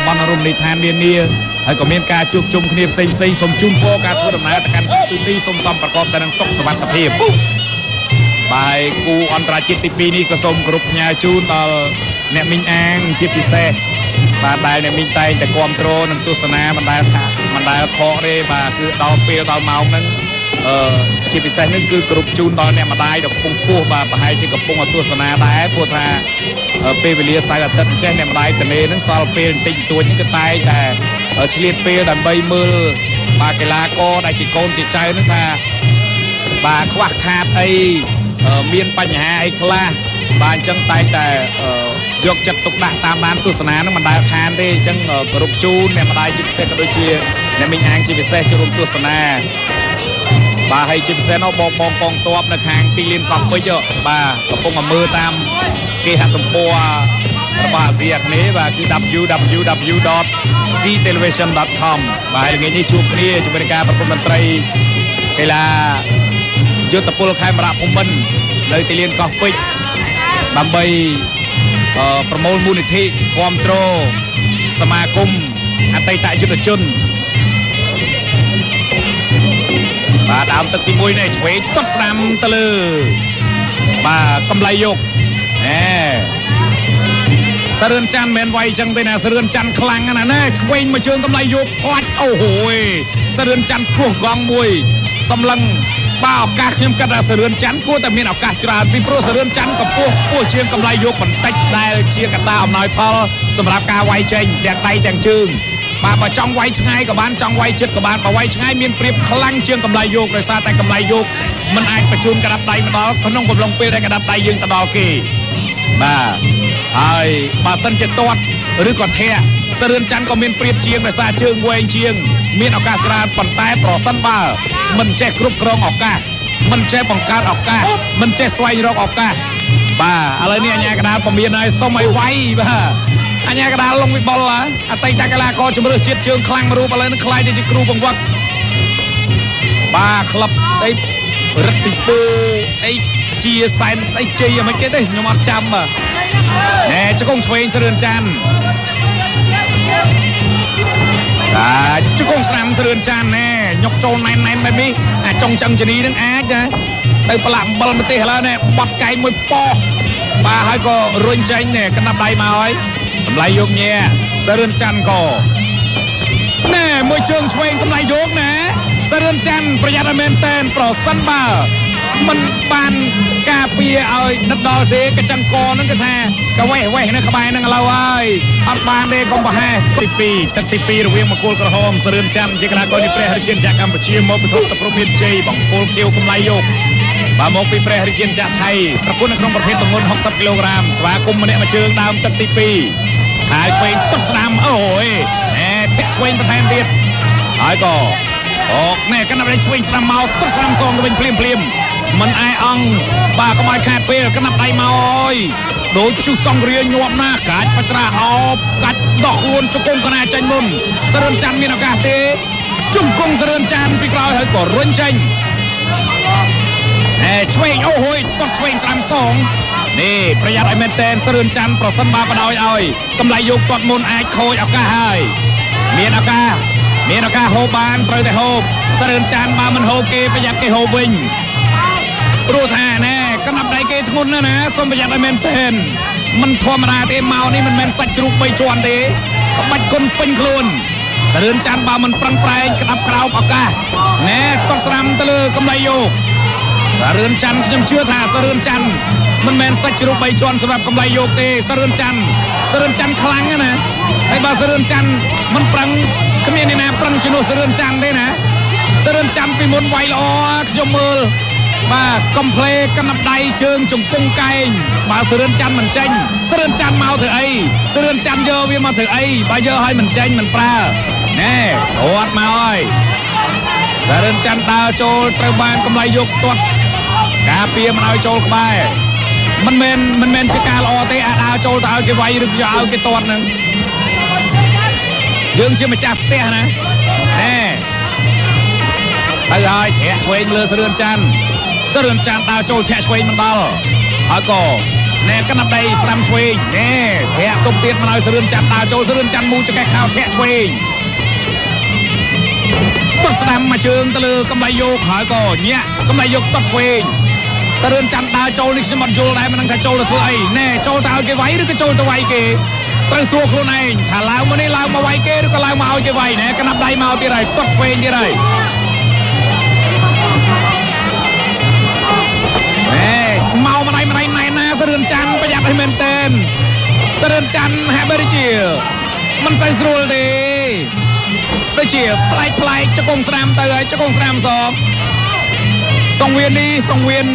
តំបន់រមណីយដ្ឋាននានាហើយក៏មានការជួបជុំគ្នាផ្សេងផ្សេងសូមជូនពរការធ្វើដំណើរទៅកាន់ទីនេះសូមសំប្រកបតែនឹងសុខសុវត្ថិភាពបាទគូអន្តរជាតិទី2នេះក៏សូមគោរពផ្ញើជូនដល់អ្នកមីងអាងជាពិសេសបាទដែលអ្នកមីងតែងតែគ្រប់គ្រងនិងទស្សនាមិនដែលថាមិនដែលខកទេបាទគឺដល់ពេលដល់ម៉ោងហ្នឹងអឺជាពិសេសហ្នឹងគឺគោរពជូនដល់អ្នកម្ដាយដ៏ខ្ពង់ខ្ពស់បាទប្រហែលជាកំពុងទស្សនាដែរព្រោះថាពេលវេលាសៅរ៍អាទិត្យអញ្ចេះអ្នកម្ដាយតនេហ្នឹងសល់ពេលបន្តិចបន្តួចហ្នឹងគឺតែងតែឆ្លៀតពេលដើម្បីមើលបាទកីឡាករដែលជាកូនជាចៅហ្នឹងថាបាទខ្វះខាតអីមានបញ្ហាអីខ្លះបាទអញ្ចឹងតែងតែយកចិត្តទុកដាក់តាមដានទស្សនានឹងមិនដែលខានទេអញ្ចឹងគោរពជូនអ្នកម្ដាយជាពិសេសក៏ដូចជាអ្នកមីងអាងជាពិសេសចូលរួមទស្សនាបាទហើយជាពិសេសនោះបងបងកងទ័ពនៅខាងទីលានកោះពេជ្របាទកំពុងតែមើលតាមគេហទំព័ររបស់អាស៊ីអាគ្នេយ៍បាទគឺ www.ctelevision.com បាទថ្ងៃនេះជួបគ្នាជាមួយនឹងការប្រគំតន្ត្រីកីឡាយុទ្ធពលខេមរៈភូមិន្ទនៅទីលានកោះពេជ្រដើម្បីប្រមូលមូលនិធិគ្រប់គ្រងសមាគមអតីតយុទ្ធជនបាទដើមទឹកទី1នេះឆ្វេងទាត់ស្ដាំទៅលើបាទកម្លៃយកណែសរឿនច័ន្ទមិនមែនវាយចឹងទេណាសរឿនច័ន្ទខ្លាំងណាស់ណាឆ្វេងមួយជើងកម្លៃយកផ្លាច់អូហូយសរឿនច័ន្ទពោះកង់មួយសំឡឹងបាទឱកាសខ្ញុំគិតថាសរឿនច័ន្ទគួរតែមានឱកាសច្រើនពីព្រោះសរឿនច័ន្ទកម្ពស់ពោះជាងកម្លៃយកបន្តិចដែលជាកត្តាអំណោយផលសម្រាប់ការវាយចេញទាំងដៃទាំងជើងបាទបើចង់វាយឆ្ងាយក៏បានចង់វាយជិតក៏បានបើវាយឆ្ងាយមានប្រៀបខ្លាំងជាងកម្លៃយកដោយសារតែកម្លៃយកมันអាចបញ្ជូនកដាប់ដៃមកដល់ក្នុងកំឡុងពេលដែលកដាប់ដៃយើងទៅដល់គេបាទហើយបើសិនជាទាត់ឬក៏ធាក់សរឿនច័ន្ទក៏មានប្រៀបជាងដោយសារជើងវែងជាងមានឱកាសច្រើនប៉ុន្តែប្រសិនបើមិនចេះគ្រប់គ្រងឱកាសមិនចេះបង្កើតឱកាសមិនចេះស្វែងរកឱកាសបាទឥឡូវនេះអញ្ញាកដាលពមៀនហើយសុំឲ្យវាយបាទអញ្ញាកដាលលងវិបុលអតីតកីឡាករជម្រើសជាតិជើងខ្លាំងមួយរូបឥឡូវនេះខ្លាយទៅជាគ្រូបង្វឹកបាទក្លឹបស្អីរិទ្ធិពូអីជាសែនស្អីជ័យអ្មិនគេទេខ្ញុំអត់ចាំបាទណែជង្គង់ឆ្វេងសរឿនច័ន្ទបាទជង្គង់ស្ដាំសរឿនច័ន្ទណែញុកចូលណែនណែនបែបនេះអាចុងចឹងជនីនឹងអាចណាទៅប្រឡាក់អំបិលម្ទេសឥឡូវណែបត់កែងមួយប៉ោះបាទហើយក៏រុញចេញណែកណ្ដាប់ដៃមកហើយតម្លៃយកញែសរឿនច័ន្ទក៏ណែមួយជើងឆ្វេងតម្លៃយកណែសរឿនច័ន្ទប្រយ័ត្នឲ្យមែនតែនប្រសិនបើមិនបានការពារឲ្យដិតដល់ទេកញ្ចឹងកហ្នឹងគឺថាកវេះវេះនៅក្បែរហ្នឹងឥឡូវហើយអត់បានទេកុំប្រហែសទី2ទឹកទី2រវាងមង្គលក្រហមសរឿនច័ន្ទជាកីឡាករនៃព្រះរាជាណាចក្រកម្ពុជាមកពីក្រុមតព្រំមានជ័យបង្គោលខៀវកម្លៃយកបាទមកពីព្រះរាជាណាចក្រថៃប្រគល់នៅក្នុងប្រភេទទម្ងន់60គីឡូក្រាមស្វាគមន៍ម្នាក់មួយជើងដើមទឹកទី2ហើយឆ្វេងទុតស្ដាំអូយណែធាក់ឆ្វេងបន្ថែមទៀតហើយក៏អកណែកណ្ដាប់ដៃឆ្វេងស្ដាំមកទុតស្ដាំសងទៅវិញភ្លាមភ្លាមមិនឯអង្គបាទកុំឲ្យខាតពេលកណ្ដាប់ដៃមកអើយដូចព្យុះសង្គ្រាញាប់ណាស់កាច់បច្រាអោបកាច់ដោះខ្លួនជង្គង់កណាចេញមុនសរឿនច័ន្ទមានឱកាសទេជង្គង់សរឿនច័ន្ទពីក្រោយហើយក៏រុញចេញណែឆ្វេងអូហូយទាត់ឆ្វេងស្ដាំសងនេះប្រយ័ត្នឲ្យមែនតែនសរឿនច័ន្ទប្រសិនបើបដ ாய் ឲ្យកម្លៃយកទាត់មុនអាចខូចឱកាសហើយមានឱកាសមានឱកាសហូបបានត្រូវតែហូបសរឿនច័ន្ទបើមិនហូបគេប្រយ័ត្នគេហូបវិញព្រោះថាណែកណ្ដាប់ដៃគេធ្ងន់ណាស់ណាសូមប្រយ័ត្នឲ្យមែនតែនមិនធម្មតាទេមកនេះមិនមែនសាច់ជ្រូកបីជាន់ទេក្បាច់គុណពេញខ្លួនសរឿនច័ន្ទបើមិនប្រឹងប្រែងក្តាប់ក្រោបឱកាសណែទាត់ស្ដាំទៅលើកម្លៃយកសរឿនច័ន្ទខ្ញុំជឿថាសរឿនច័ន្ទមិនមែនសាច់ជ្រូកបីជាន់សម្រាប់កម្លៃយកទេសរឿនច័ន្ទសរឿនច័ន្ទខ្លាំងណាស់ណាហើយបើសរឿនច័ន្ទមិនប្រឹងគ្មានអ្នកណាប្រឹងជំនួសសរឿនច័ន្ទទេណាសរឿនច័ន្ទពីមុនវាយល្អខ្ញុំមើលបាទកំភ្លេកណ្ដាប់ដៃជើងជង្គង់កែងបើសរឿនច័ន្ទមិនចេញសរឿនច័ន្ទមកធ្វើអីសរឿនច័ន្ទយកវាមកធ្វើអីបើយកឲ្យមិនចេញមិនប្រើណែរត់មកហើយសរឿនច័ន្ទដើរចូលត្រូវបានកម្លៃយកទាត់ការពារមិនឲ្យចូលក្បែរមិនមែនជាការល្អទេអាចដើរចូលទៅឲ្យគេវាយឬយកឲ្យគេទាត់ហ្នឹងយើងជាម្ចាស់ផ្ទះណាណែទៅហើយធាក់ឆ្វេងលើសរឿនច័ន្ទសរឿនច័ន្ទដើរចូលធាក់ឆ្វេងមិនដល់ហើយក៏ ណែកណ្ដាប់ដៃស្ដាំឆ្វេងណែធាក់ទុំទៀតមកឲ្យសរឿនច័ន្ទដើរចូលសរឿនច័ន្ទមូចកេះខោធាក់ឆ្វេងទាត់ស្ដាំមួយជើងទៅលើកំឡៃយកហើយក៏ញាក់កំឡៃយកទាត់ឆ្វេងសរឿនច័ន្ទដើរចូលនេះខ្ញុំអត់យល់ដែរមិនដឹងថាចូលទៅធ្វើអីណែចូលទៅឲ្យគេវាយឬក៏ចូលទៅវាយគេត្រូវសួរខ្លួនឯងថាឡើងមកនេះឡើងមកវាយគេឬក៏ឡើងមកឲ្យគេវាយណែកណ្ដាប់ដៃមកទៀតហើយទាត់ឆ្វេងទៀតហើយ ណែមកម្ដាយម្ដាយណែណាសរឿនច័ន្ទប្រយ័ត្នឲ្យមែនតែនសរឿនច័ន្ទហាក់បីដូចជាមិនសូវស្រួលទេដូចជាប្លែកប្លែកជង្គង់ស្ដាំទៅហើយជង្គង់ស្ដាំសងសង្វៀននេះសង្វៀន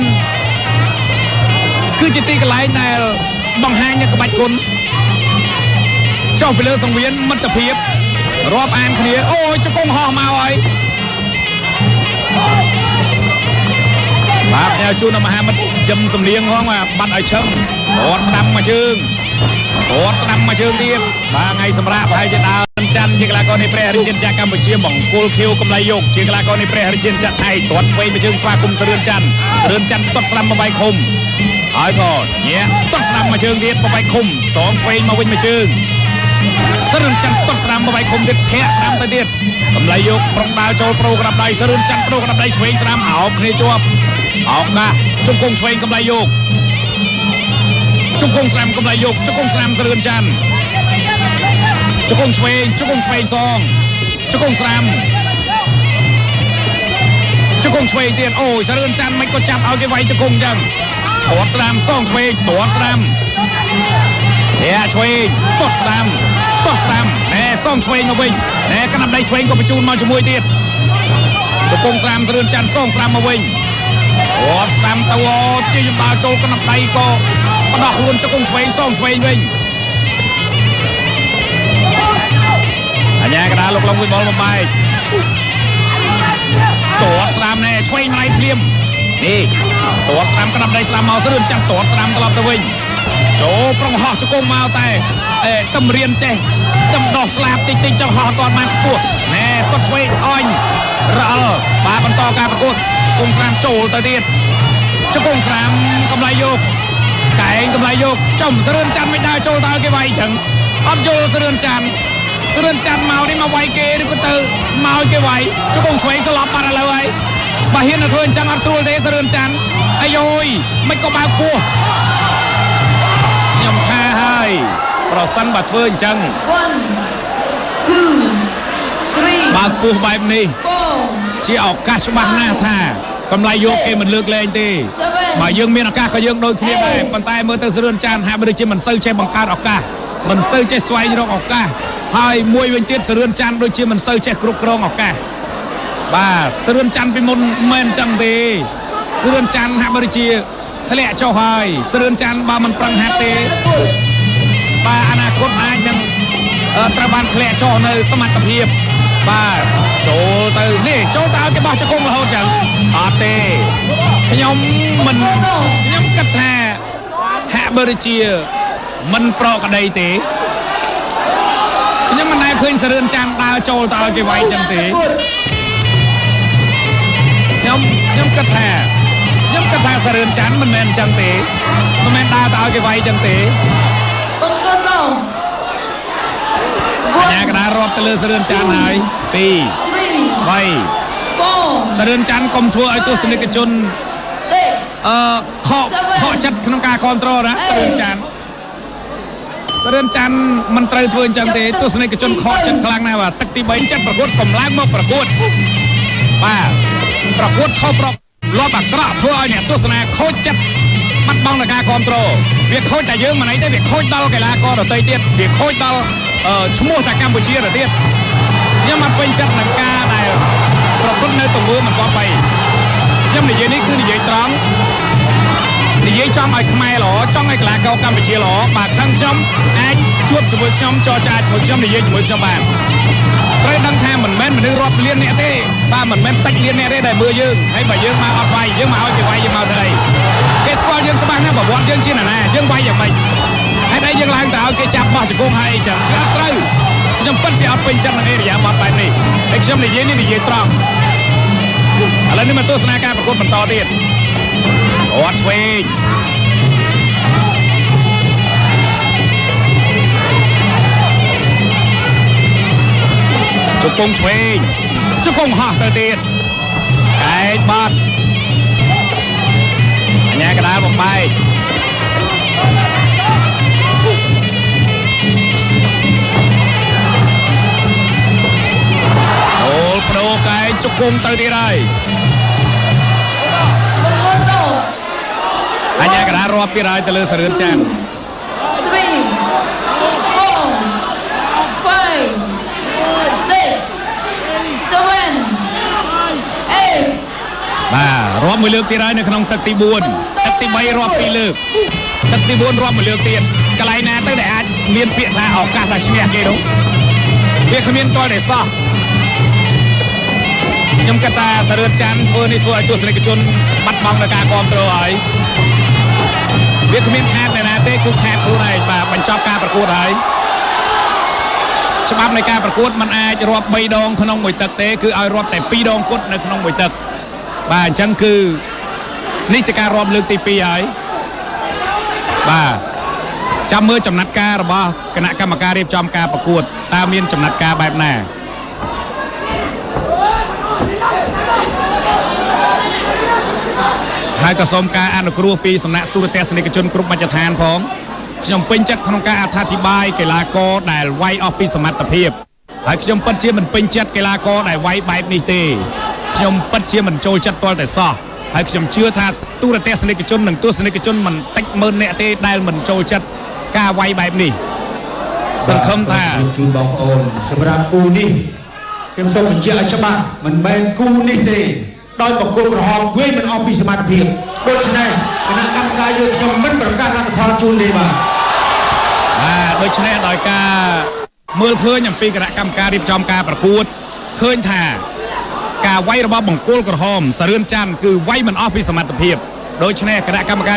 គឺជាទីកន្លែងដែលបង្ហាញនូវក្បាច់គុណចុះពីលើសង្វៀនមិត្តភាពរាប់អានគ្នាអូយជង្គង់ហោះមកហើយ បាទផ្ញើជូនដល់មហាមិត្តជឹមសំលៀងហងបាទបាត់ឲ្យឈឹងរត់ស្ដាំមួយជើងរត់ស្ដាំមួយជើងទៀតបាទថ្ងៃសម្រាប់ប្រហែលជាដើមច័ន្ទជាកីឡាករនៃព្រះរាជាណាចក្រកម្ពុជាមង្គលខៀវកំឡៃយកជាកីឡាករនៃព្រះរាជាណាចក្រថៃទាត់ឆ្វេងមួយជើងស្វាគមន៍សរឿនច័ន្ទរឿនច័ន្ទទាត់ស្ដាំមកបៃឃុំហើយក៏ញាក់ទាត់ស្ដាំមួយជើងទៀតមកបៃឃុំសងឆ្វេងមកវិញមួយជើងសរឿនច័ន្ទទាត់ស្ដាំមកបៃឃុំទៀតធាក់ស្ដាំទៅទៀតកំឡៃយកប្រុងដើរចូលប្រូក្តាប់ដៃសរឿនច័ន្ទប្រូក្តាប់ដៃឆ្វេងស្ដាំអោបគ្នាជាប់ អោកាសជង្គង់ឆ្វេងកំឡៃយកជង្គង់ស្រាំកំឡៃយកជង្គង់ស្រាំសរឿនច័ន្ទជង្គង់ឆ្វេងជង្គង់ឆ្វេងសងជង្គង់ស្រាំជង្គង់ឆ្វេងទៀតអូយសរឿនច័ន្ទមិនក៏ចាប់ឲ្យគេវាយជង្គង់អញ្ចឹងទាត់ស្ដាំសងឆ្វេងទាត់ស្ដាំធាក់ឆ្វេងទាត់ស្ដាំទាត់ស្ដាំណែសងឆ្វេងមកវិញណែកណ្ដាប់ដៃឆ្វេងក៏បញ្ជូនមកជាមួយទៀតជង្គង់ស្រាំសរឿនច័ន្ទសងស្ដាំមកវិញ រត់ស្ដាំទៅអូជាយំដើរចូលកណ្ដាប់ដៃក៏បដោះខ្លួនជង្គង់ឆ្វេងសងឆ្វេងវិញអញ្ញាកដាលោកឡុងវិបុលបំបែកទាត់ស្ដាំណែឆ្វេងម្ដាយភ្លាមនេះទាត់ស្ដាំកណ្ដាប់ដៃស្ដាំមកស្រឿនចាំទាត់ស្ដាំត្រឡប់ទៅវិញចូលប្រុងហោះជង្គង់មកតែអេតំរៀនចេះតំដោះស្លាបតិចតិចចង់ហោះអត់ទាន់បានខ្ពស់ណែទាត់ឆ្វេងអញរអល់បាទបន្តការប្រកួតគង់ស្រាមចូលទៅទៀត ជង្គង់ស្រាមកំឡៃយកកែងកំឡៃយកចំសរឿនច័ន្ទមិនដើរចូលទៅគេវាយចឹងអត់យល់សរឿនច័ន្ទសរឿនច័ន្ទមកនេះមកវាយគេឬក៏ទៅមកគេវាយជង្គង់ឆ្វេងស្លាប់បាត់ឥឡូវហើយបើហ៊ានទៅធ្វើអញ្ចឹងអត់ស្រួលទេសរឿនច័ន្ទអាយយមិនក៏បើកពោះខ្ញុំថាហើយប្រសិនបើធ្វើអញ្ចឹង One, two, three, បើកពោះបែបនេះ four, ជាឱកាសច្បាស់ណាស់ថាកម្លៃយកគេមិនលើកលែងទេបើយើងមានឱកាសក៏យើងដូចគ្នាដែរប៉ុន្តែមើលទៅស្រឿនចានហាក់បីដូចជាមិនសូវចេះបង្កើតឱកាសមិនសូវចេះស្វែងរកឱកាសហើយមួយវិញទៀតស្រឿនចានដូចជាមិនសូវចេះគ្រប់គ្រងឱកាសបាទស្រឿនចានពីមុនមិនចឹងទេស្រឿនចានហាក់បីដូចជាធ្លាក់ចុះហើយស្រឿនចានបើមិនប្រឹងហាត់ទេ បាទអនាគតអាចនឹងត្រូវបានធ្លាក់ចុះនៅសមត្ថភាពបាទចូលទៅនេះចូលទៅឲ្យគេបោះជង្គង់រហូតចឹងអត់ទេខ្ញុំមិនខ្ញុំគិតថាហាក់បីដូចជាមិនប្រក្តីទេខ្ញុំមិនដែលឃើញសរឿនចានដើរចូលទៅឲ្យគេវាយចឹងទេ ខ្ញុំខ្ញុំគិតថាខ្ញុំគិតថាសរឿនច័ន្ទមិនមែនអញ្ចឹងទេមិនមែនដើរទៅឲ្យគេវាយអញ្ចឹងទេ Bangkok. អញ្ញាកដារាប់ទៅលើសរឿនច័ន្ទហើយ2 Three, 3 four, សរឿនច័ន្ទកុំធ្វើឲ្យទស្សនិកជន six, អឺខកខកចិត្តក្នុងការគ្រប់គ្រងណាសរឿនច័ន្ទសរឿនច័ន្ទមិនត្រូវធ្វើអញ្ចឹងទេទស្សនិកជនខកចិត្តខ្លាំងណាស់បាទទឹកទី3ចិត្តប្រកួតកំឡើងមកប្រកួតបាទប្រកួតខុសប្រលប់អាក្រក់ធ្វើឲ្យអ្នកទស្សនាខូចចិត្តបាត់បង់ដល់ការគ្រប់គ្រងវាខូចតែយើងមិនអីទេវាខូចដល់កីឡាករដទៃទៀតវាខូចដល់ឈ្មោះថាកម្ពុជាទៅទៀតខ្ញុំអត់ពេញចិត្តនឹងការដែលប្រព្រឹត្តនៅទង្វើមិនគប្បីខ្ញុំនិយាយនេះគឺនិយាយត្រង់ និយាយចង់ឲ្យខ្មែរល្អចង់ឲ្យកីឡាករកម្ពុជាល្អបាទខាងខ្ញុំអាចជួបជាមួយខ្ញុំចរចាជាមួយខ្ញុំនិយាយជាមួយខ្ញុំបានត្រូវដឹងថាមិនមែនមនុស្សរាប់លានអ្នកទេបាទមិនមែនតិចលានអ្នកទេដែលមើលយើងហើយបើយើងមកអត់វាយយើងមកឲ្យគេវាយយើងមកធ្វើអីគេស្គាល់យើងច្បាស់ណាស់ប្រវត្តិយើងជាណានាយើងវាយយ៉ាងម៉េចហើយតែយើងឡើងទៅឲ្យគេចាប់បោះជង្គង់ហើយអីចឹងវាអត់ត្រូវខ្ញុំពិតជាអត់ពេញចិត្តនឹងអេរិយាបថបែបនេះហើយខ្ញុំនិយាយនេះនិយាយត្រង់ឥឡូវនេះមកទស្សនាការប្រកួតបន្តទៀត រត់ឆ្វេង ជង្គង់ឆ្វេងជង្គង់ហោះទៅទៀតកែកបាត់អញ្ញាកដាលបំបែកអូលប្ដូរកែកជង្គង់ទៅទៀតហើយ បង្គោលសូ អញ្ញាកដាលរាប់ទៀតហើយទៅលើសរឿនច័ន្ទ 3 4 5 6 7 8 បាទរាប់មួយលើកទៀតហើយនៅក្នុងទឹកទី4ទឹកទី3រាប់ពីរលើកទឹកទី4រាប់មួយលើកទៀតកន្លែងណាទៅដែលអាចមានពាក្យថាឱកាសថាឈ្នះគេនោះវាគ្មានទាល់តែសោះខ្ញុំគិតថាសរឿនច័ន្ទធ្វើនេះធ្វើឲ្យទស្សនិកជនបាត់បង់នៅការគ្រប់គ្រងហើយវាគ្មានខាតអ្នកណាទេគឺខាតខ្លួនឯងបាទបញ្ចប់ការប្រកួតហើយច្បាប់នៃការប្រកួតมันអាចរាប់3ដងក្នុងមួយទឹកទេគឺឲ្យរាប់តែ2ដងគត់នៅក្នុងមួយទឹក បាទអញ្ចឹងគឺនេះជាការរាប់លើកទី2ហើយបាទចាំមើលចំណាត់ការរបស់គណៈកម្មការរៀបចំការប្រកួតតើមានចំណាត់ការបែបណាហើយក៏សូមការអនុគ្រោះពីសំណាក់ទូរទស្សនិកជនគ្រប់មជ្ឈដ្ឋានផងខ្ញុំពេញចិត្តក្នុងការអត្ថាធិប្បាយកីឡាករដែលវាយអស់ពីសមត្ថភាពហើយខ្ញុំពិតជាមិនពេញចិត្តកីឡាករដែលវាយបែបនេះទេខ្ញុំពិតជាមិនចូលចិត្តទាល់តែសោះហើយខ្ញុំជឿថាទូរទស្សនិកជននិងទស្សនិកជនមិនតិចម៉ឺនអ្នកទេដែលមិនចូលចិត្តការវាយបែបនេះសង្ឃឹមថា សូមជូនបងប្អូនសម្រាប់គូនេះខ្ញុំសូមបញ្ជាក់ឲ្យច្បាស់មិនមែនគូនេះទេដោយបង្គោលក្រហមវាយមិនអស់ពីសមត្ថភាពដូច្នេះគណៈកម្មការយើងខ្ញុំមិនប្រកាសលទ្ធផលជូនទេបាទ បាទដូច្នេះដោយការមើលឃើញអំពីគណៈកម្មការរៀបចំការប្រកួតឃើញថាការវាយរបស់បង្គោលក្រហមសរឿនច័ន្ទគឺវាយមិនអស់ពីសមត្ថភាពដូច្នេះគណៈកម្មការ